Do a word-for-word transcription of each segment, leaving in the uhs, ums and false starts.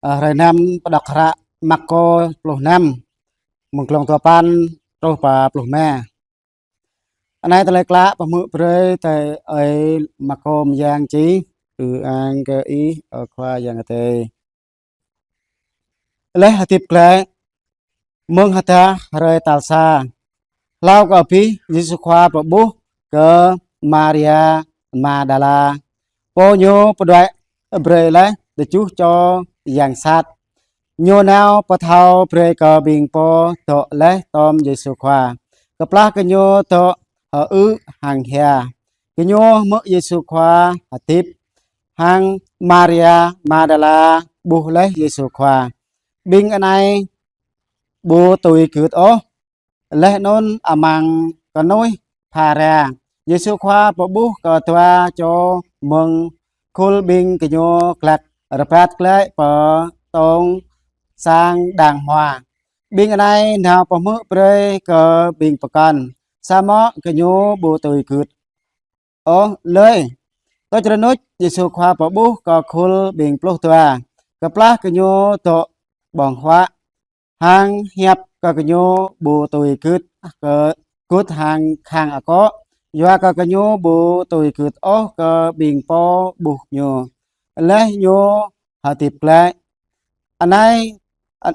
Ơ, hrơi năm pơđŏk hră Markô pluh năm, mơ̆ng glông dua păn truh pơ pluh rơma. Anai tơlơi klă pơhmư̆ brơi tui ơi Markô mơyang čih. Ư-ang kơ Ih, ơ Khua Yang Adai. Laih hơdip glaĭ, mơ̆ng hơdah hrơi tal sa, hlâo kơ abih, Yêsu Khua pơƀuh kơ Maria Magdala, pô Ñu pơđuaĭ brơi laih tơjuh čô yang sat. Ñu nao pơthâo brơi kơ ƀing pô dŏ laih tŏm Yêsu Khua, kơplah gơñu dŏ hơư̆ hăng hia. Gơñu hmư̆ Yêsu Khua hơdip, hăng Maria Magdala ƀuh laih Yêsu Khua. Ƀing anai ƀu tui gưt ôh, laih anŭn amăng kơnuih phara, Yêsu Khua pơƀuh kơ dua čô mơ̆ng khul ƀing gơñu glăk rơbat glaĭ pơ tông sang đang hmua. Ƀing anai nao pơhmư̆ brơi kơ ƀing pơkŏn, samơ̆ gơñu ƀu tui gưt ôh lơi. Tơl rơnuč Yêsu Khua pơƀuh kơ khul ƀing pluh dua, kơplah gơñu dŏ ƀơ̆ng huă, hăng hiăp kơ gơñu ƀu tui gưt, kơ gưt hăng khăng akŏ, yua kơ gơñu ƀu tui gưt ôh kơ ƀing pô ƀuh Ñu laih Ñu hơdip glaĭ. Anai, a-,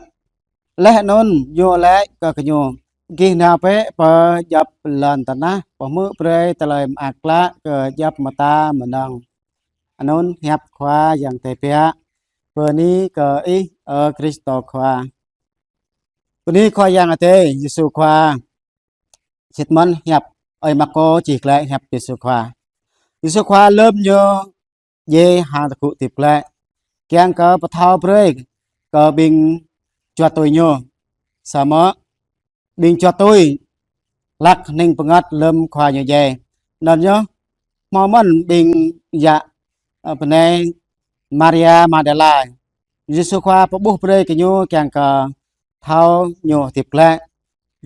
laih anŭn Ñu laĭ kơ gơñu: Gih nao bĕ pơ djŏp lŏn tơnah, pơhmư̆ brơi tơlơi mơak klă kơ djŏp mơta mơnơ̆ng. Anŭn hiăp Khua Yang Adai biă. Bơni kơ Ih, ơ Krist Khua. Bơni Khua Yang Adai, Yêsu Khua. Sĭt mơ̆n hiăp ơi Markô čih glaĭ hiăp Yêsu Khua. Yêsu Khua lơ̆m Ñu djai hăng tơgŭ hơdip glaĭ, kiăng kơ pơthâo brơi kơ ƀing juăt tui Ñu. Samơ̆ ƀing juăt tui hlăk hning pơngăt lơ̆m Khua Ñu djai. Anŭn yơh, hmâo mơ̆n ƀing yă, ơ, bơnai Maria Magdala, Yêsu Khua pơƀuh brơi kơ ñu kiăng kơ thâo Ñu hơdip glaĭ,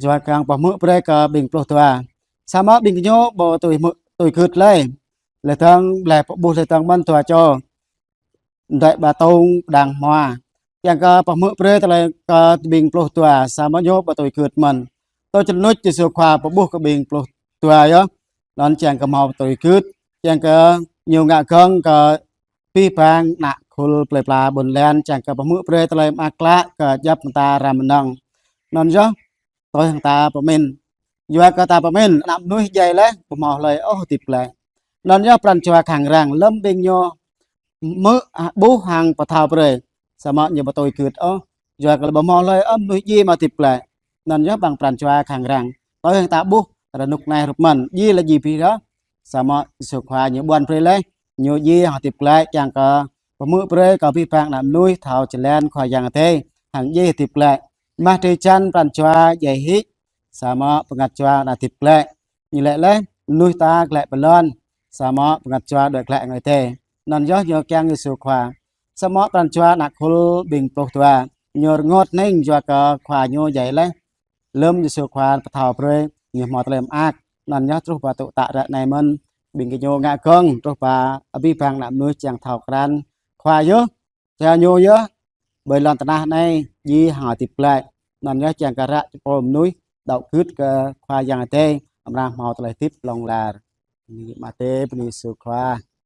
yua kiăng pơhmư̆ brơi kơ ƀing pluh dua. Samơ̆ ƀing gơñu ƀu tui hmư̆, tui gưt lơi. Laih dơ̆ng, laih pơƀuh laih dơ̆ng mơ̆n dua čô đuaĭ pơ tông đang hmua, kiăng kơ pơhmư̆ brơi tơlơi kơ ƀing pluh dua, samơ̆ ñu ƀu tui gưt mơ̆n. Tơl rơnuč Yêsu Khua pơƀuh kơ ƀing pluh dua yơh, anŭn kiăng kơ hmâo tui gưt, kiăng kơ ñu ngă gơ̆ng kơ abih bang ană khul plơi pla ƀôn lan, kiăng kơ pơhmư̆ brơi tơlơi mơak klă kơ djŏp mơta ră mơnơ̆ng. Anŭn yơh, tui hăng ta pơmĭn. Yua kơ ta pơmĭn, ană mơnuih djai laih, ƀu hmâo hlơi ôh hơdip glaĭ. Anŭn yơh pran jua khăng răng, lơ̆m ƀing ñu hmư̆, a, ƀuh hăng pơthâo brơi, samơ̆ ñu ƀu tui gưt ôh. Yua kơ ƀu hmâo hlơi ôh mơnuih djai mă hơdip glaĭ. Anŭn yơh ƀing pran jua khăng răng. Tui hăng ta ƀuh rơnŭk anai hrup mơ̆n, djai lĕ djai abih yơh. Samơ̆ Yêsu Khua ñu ƀuăn brơi laih, ñu djai hăng hơdip glaĭ, kiăng kơ pơhmư̆ brơi kơ abih bang ană mơnuih thâo jơlan Khua Yang Adai hăng djai hơdip glaĭ. Mă drơi jăn pran jua djai hĭ, samơ̆ bơngăt jua ană hơdip glaĭ. Ñu laĭ laih, mơnuih ta glaĭ pơ lŏn, samơ̆ bơngăt jua đuaĭ glaĭ hăng Adai. Anŭn yơh ñu kiăng Yêsu Khua. Samơ̆ pran jua ană khul ƀing pluh dua, ñu rơngot hning yua kơ Khua ñu djai laih. Lơ̆m Yêsu Khua pơthâo brơi, ñu hmâo tơlơi mơak. Anŭn yơh truh pơ tŭ tă ră anai mơ̆n, ƀing gơñu ngă gơ̆ng truh pơ abih bang ană mơnuih kiăng thâo krăn Khua yơh. Sa ñu yơh, ƀơi lŏn tơnah anai, djai hăng hơdip glaĭ. Anŭn yơh kiăng kơ ră čơpô mơnuih đaŏ gưt kơ Khua Yang Adai, amra hmâo tơlơi hơdip hlŏng lar. Bơni mơ̆ Adai, bơni Yêsu Khua.